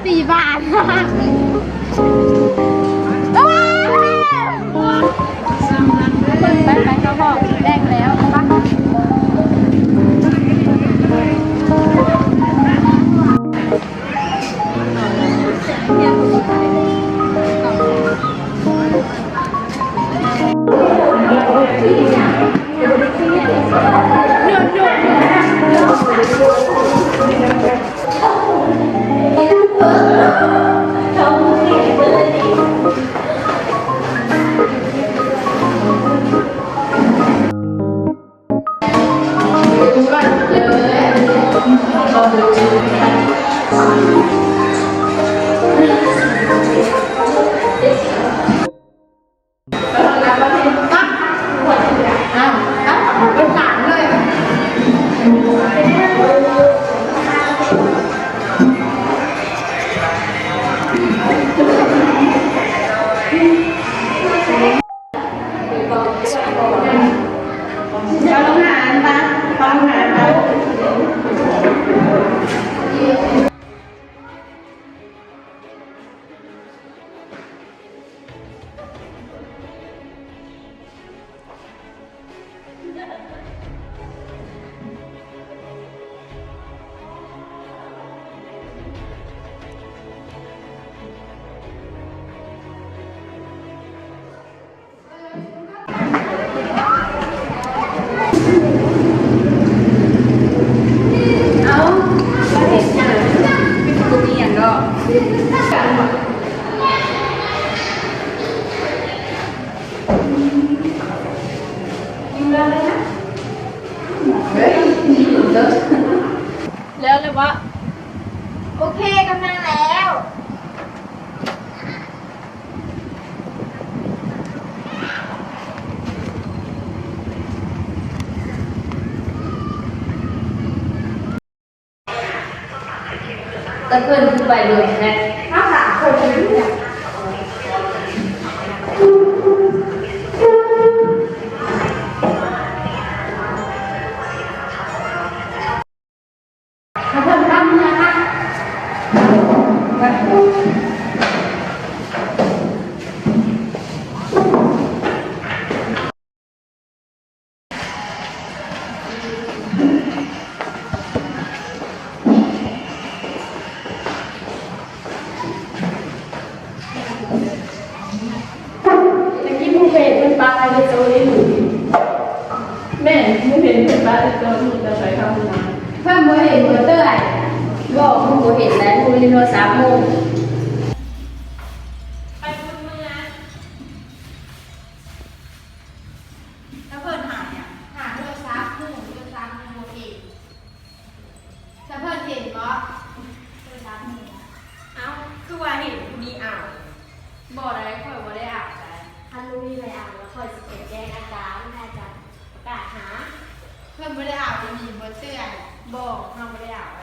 ສີ່ບາດ. ໄປໆ ເຮົາຮອດແລກແລ້ວ ໄປ. ແລ້ວແລ້ວວະ? ໂອເຄ ກຳລັງແລ້ວ. ແຕ່ເພິ່ນຄືໄປດົນແທ້ ເຮົາສາມຄົນຢູ່ນີ້ນະ. ຕະກີ້ໝູ່ເຫັນເພິ່ນປະໄວ້ໃນໂຕນີ້. ແມ່ນ ໝູ່ເຫັນເພິ່ນປະໄວ້ໃນໂຕນີ້ ແຕ່ໄປເຂົ້າຫ້ອງນ້ຳ. ເພິ່ນບໍ່ເຫັນບໍ່ເອື້ອຍ? ບໍ່ ໝູ່ບໍ່ເຫັນໃດ ໝູ່ຫຼິ້ນໂທລະສັບໝູ່. ໄປບຸນເມືອ. ແລ້ວເພິ່ນຫາຫຍັງ? ຫາໂທລະສັບໝູ່ ໂທລະສັບໝູ່ບໍ່ເຫັນ. ສະເພິ່ນເຫັນບໍ່? ໂທລະສັບໝູ່. ເອົ້າ ຄືວ່າເຫັນຜູ້ນີ້ເອົາ? ບໍ່ໄດ໋ ຂ້ອຍບໍ່ໄດ້ເອົາໃດ. ຄັນບໍ່ມີໃຜເອົາ ແລ້ວຂ້ອຍຊິໄປແຈ້ງອາຈານ ໃຫ້ອາຈານປະກາດຫາ. ເພິ່ນບໍ່ໄດ້ເອົາອີ່ຫຼີບໍ່ເອື້ອຍ? ບໍ່ ເຮົາບໍ່ໄດ້ເອົາ.